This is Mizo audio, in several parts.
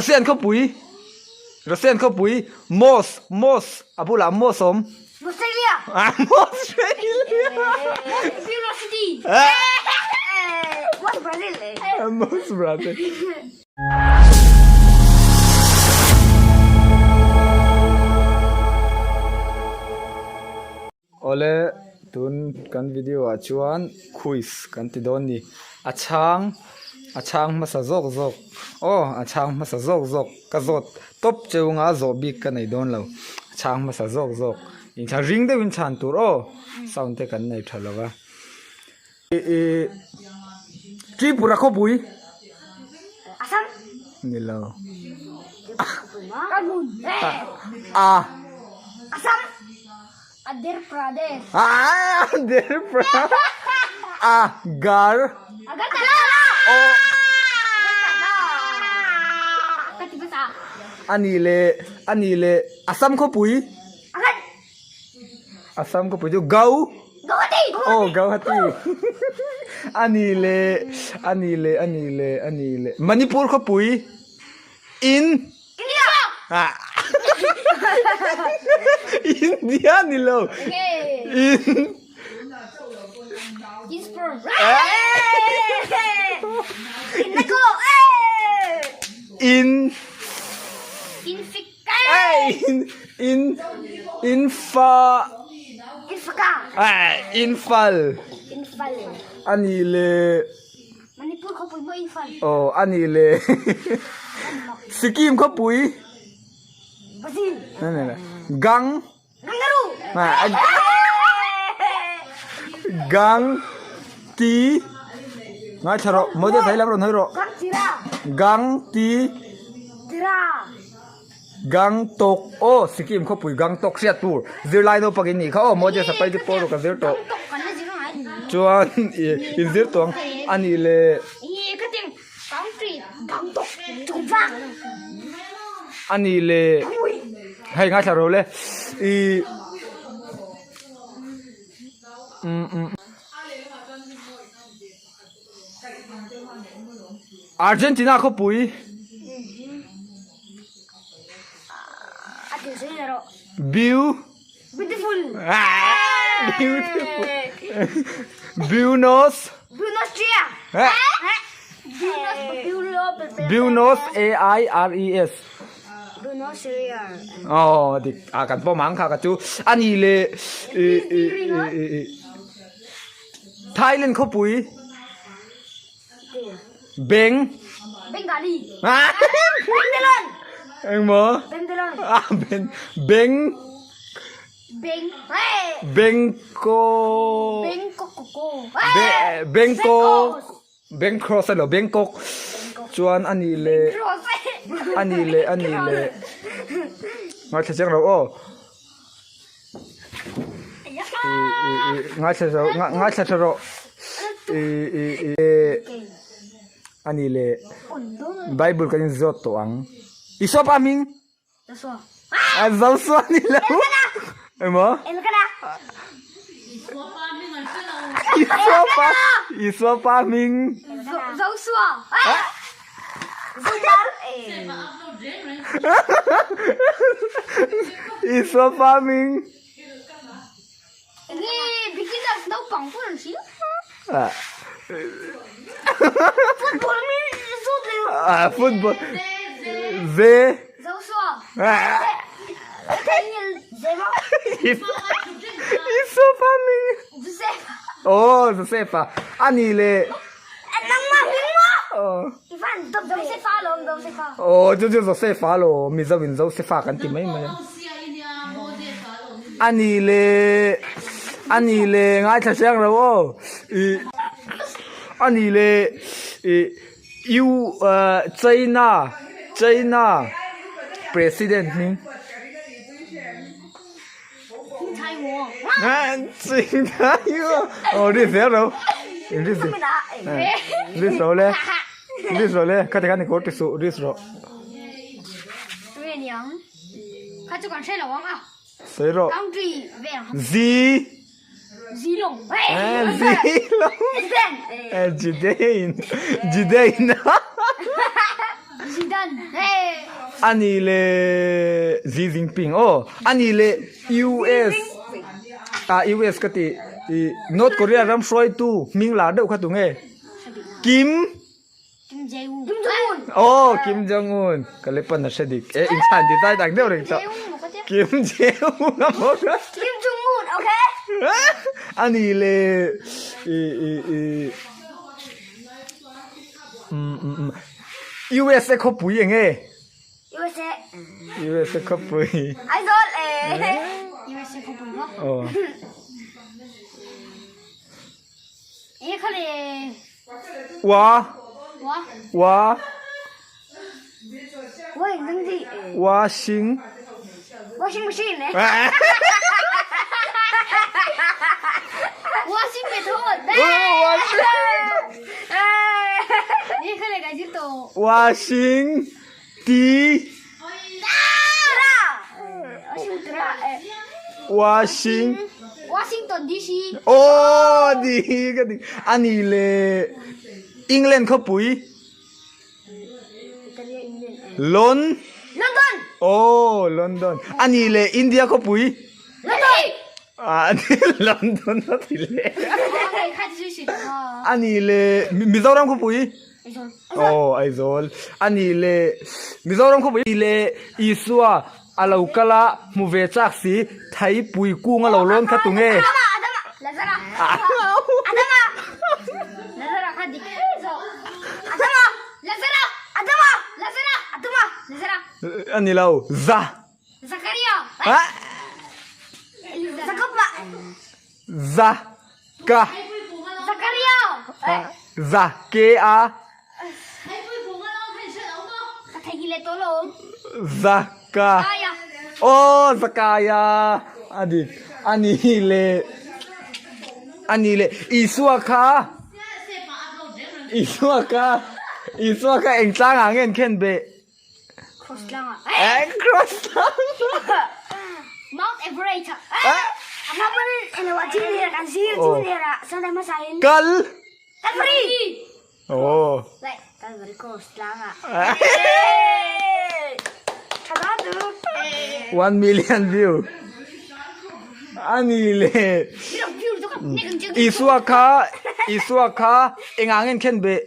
Russian khawpui Russian khawpui Mos Mos a bulah Mos awm. Australia. Ah Australia. Mos City. Mos Brazil. Mos Brazil. Awle tun kan video ah chuan quiz kan ti dawn ni a chhang a chhang hmasa zawk zawk aw a chhang hmasa zawk zawk ka zawt tawp cheu anga zawh bik ka nei dawn lo a chhang hmasa zawk zawk inchhan ring deuhin chhan tur aw sound te kan nei tha lo va ih ih Tripura khawpui ni lo a. Andhra Pradesh. Ah, Andhra Pradesh. Agar. Agartala. Oh. Ka ti basa. Ani le, ani le Assam khawpui. Agar. Assam khawpui chu Gau. Guwahati. Oh, Guwahati. Ani le, ani le, ani le, ani le Manipur khawpui. In. India. Ah. India ni lo. Okay. In. Inspire. Eh. Inako. In. Infik. Eh, in in infa Infaka. eh infal Infal. ani le Manipur khawpui maw Imphal? Aw a ni le. Sikkim khawpui. Brazil. Gang. Kangaroo. Gang ti ngaithla rawh mawi deuh thei lam rawn hawi rawh. Gang tira. Gang ti Tira. Gangtok aw Sikkim khawpui Gangtok hriat tur zirlai naupang in nih kha aw mawi deuh sapai te pawh erawh ka zir tawh. Chuan ih inzir tawh ang a nih le. A nih le hei ngaithla ro le ih umm umm Argentina khawpui. Biu. Beautiful. Beautiful. Buenos. Buenos Aires. Buenos A I R E S. Buenos Aires. Oh, dik a kan pawm ang kha ka chu ani le Thailand khawpui Beng Bengali. Bengalon. Engmaw? Bengalon. Ah, ben Beng Beng. Bengko. Bengkok. Be Bengkok. Bengcross alo Bangkok. Chuan ani le ani le ani le ngaithla chiang lo aw. Ngaithla rawh ngaithla tha rawh a ni le bible kan inzawt tawh ang Isua pa hming Joshua ni lo emaw Isua pa Isua pa hming Joshua Isua pa hming. Football. Z. Isua pa hming. Oh, Josefa. Ani le. Aw chu chu Josefa lo Mizo in Josefa kan ti mai mai a. A ni le a ni le ngaithla chiang lo aw ih a ni le ih U China China president hming Aw ri zel ro ri zel ri ro le ri ro le kha tikhan i kawr ti suh ri rawh sawi rawh zi zi long jidein jidein. Ani le Xi Jinping aw. Ani le US ah US ka ti i North Korea ram hruaitu hming lar deuh kha tunge? Kim Kim Jong Un. Aw Kim Jong Un ka le pan a hre dik e inchhan ti zai dang deuh reng tawh. Kim Jong Un a maw ka. Kim Jong Un okay. Ani le i i i um um um USA khawpui eng nge? USA. USA khawpui. Aizawl e. USA khawpui maw? Aw. E kha le. Wa. Wa. Wa. Wa eng dang di. Washing. Washing machine e. Washing method. Washing. E kha le ka zir to. Washing ti. Washing. Washington DC. Aw di ka dik. Ani le England khawpui. Lon. London. Aw London. Ani le India khawpui. London. Ah London a ti le. Ani le Mizoram khawpui. Aw Aizawl. Ani le Mizoram khawpui le Isua a lo kal a hmu ve chak si Thaipui kung a lo lawn kha tunge. A ni lo za. Za ka. Za ke a. Za ka. Aw Zakaya a dik a ni le a ni le Isua kha Isua kha Isua kha eng tlangah nge an khen beh? Cross tlangah. Eng cross tlangah. Mount Everest. Kal. Aw. 1 million view. Ani le Isua kha Isua kha engah nge an khen beh?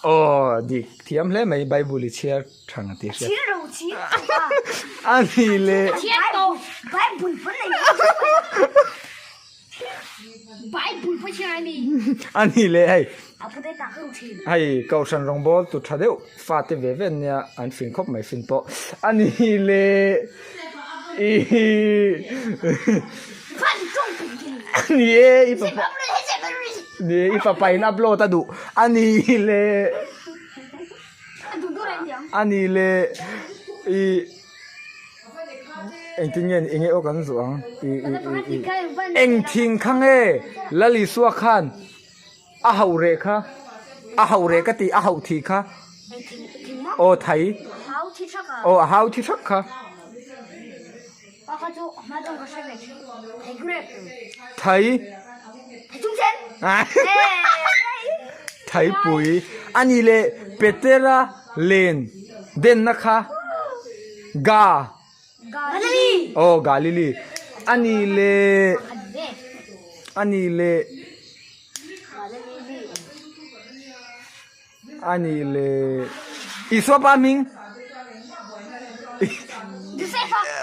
Aw dik thiam hle mai Bible i chhiar thang a ti hriat. Ani le. Ani le hei hei kohhran rawngbawl tu tha deuh fate ve ve ania an fing khawp mai fin pawh ani le ih ni e i fapa ni e i fapa in upload a duh ani le ani le ih Engtin nge enge aw kan zuah ang ih ih ih ih eng thing kha nge Lalisua khan a hauh reh kha a hauh reh ka tih a hauh thih kha aw thai aw a hau thi thak kha thai thaipui a ni leh Petera len denna kha Ga aw Galili a ni leh a ni leh a ni leh Isua pa hming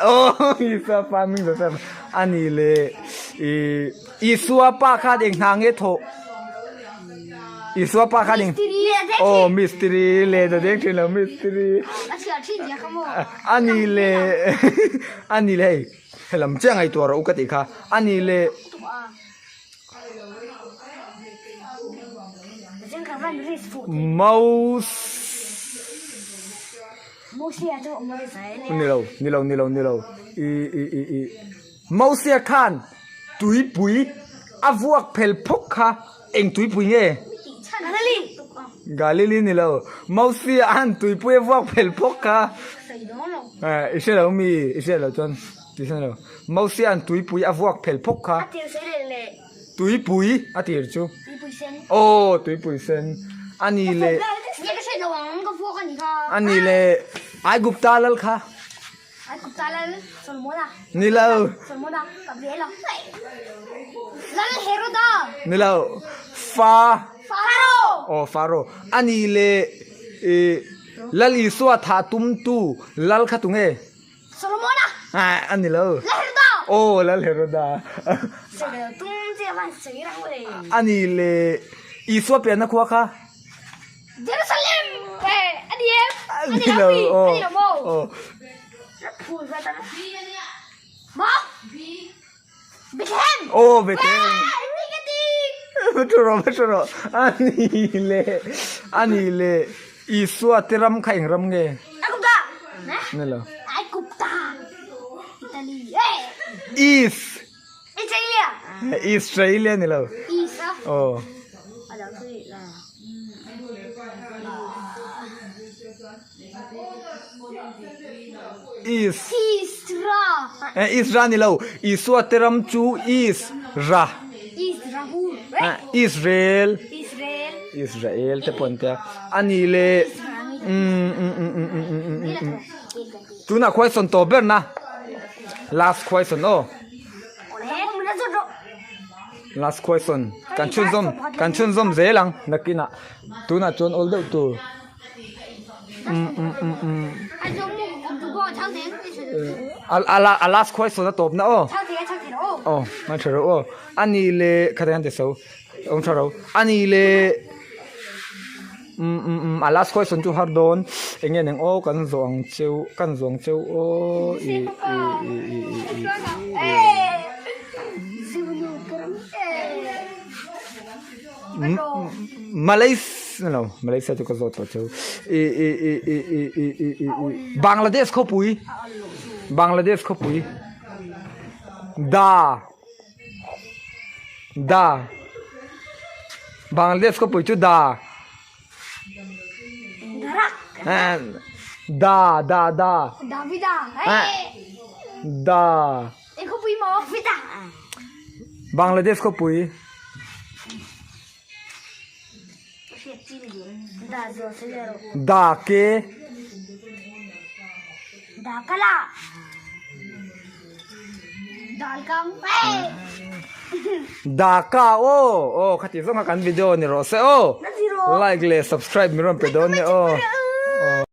aw Isua pa hming Joseph a ni leh ih Isua pa khan eng hna nge thawh Isua pa khan eng aw mistiri leh ta deng thin lo mistiri a ni leh a ni leh hei helam chiah ngaihtuah rawh u ka tih kha a ni leh. Mouse ni lo ni lo ni lo ni lo i i i i Mouse khan tuipui a vuak phel phawk kha eng tuipui nge? Galili ni lo Mouse an tuipui a vuak phel phawk kha i hre lo mi i hre lo chuan. Tih lo. Mosia'n tuipui a vuak phel phawk kha. A tir sei leh leh. Tuipui a tir chu. Tuipui sen. Aw tuipui sen. A ni leh. Nge ka hriat lo ang ka vuak a ni kha. A ni leh. Aigupta lal kha. Aigupta lal Solomona. Ni lo. Solomona ka ve lo. Lal Heroda. Ni lo. Fa. Faro. Oh Faro. Ani le i Lal Isua thah tumtu lal kha tunge? Solomona. Ah ani lo. Lal Heroda. Oh Lal Heroda. Ani le Isua pianna khua kha? Jerusalem eh a ni em a ni lo a ni lo maw maw Bethlehem aw Bethlehem va thu rawh va thu rawh a ni le a ni le Isua te ram kha eng ram nge Aigupta ni lo Aigupta Italy eh Is Israelia Israelia ni lo Is aw Is. Isra. Eh, Isra ni lo. Isua te ram chu Isra. Israel. Eh, Israel. Israel. Israel te pawh an tia. Ani le mm mm mm mm mm mm mm mm. Tunah question tawh ber na. Last question aw. Last question kan chhunzawm kan chhunzawm zel ang nakinah tunah chuan awl deuh tur umm umm umm umm a last question a tawp na aw aw ngai tha rawh aw a nih leh khatah hian ti so awm tha ro a nih leh umm umm umm a last question chu har dawn eng nge eng aw kan zawh ang cheu kan zawh ang cheu aw ih ih ih ih ih ih Malaysia lo Malaysia chu ka zawt tawh cheu ih ih ih ih ih ih ih ih ih Bangladesh khawpui Bangladesh khawpui da. Da. Bangladesh khawpui chu da. Da da da. Davida. Da. Eng khawpui maw? Davida. Bangladesh khawpui. Da ke. Da kala. Dal kang. Da ka aw aw khati zawnga kan video ni rawh se aw. Like leh subscribe mi rawn pe dawn nia aw.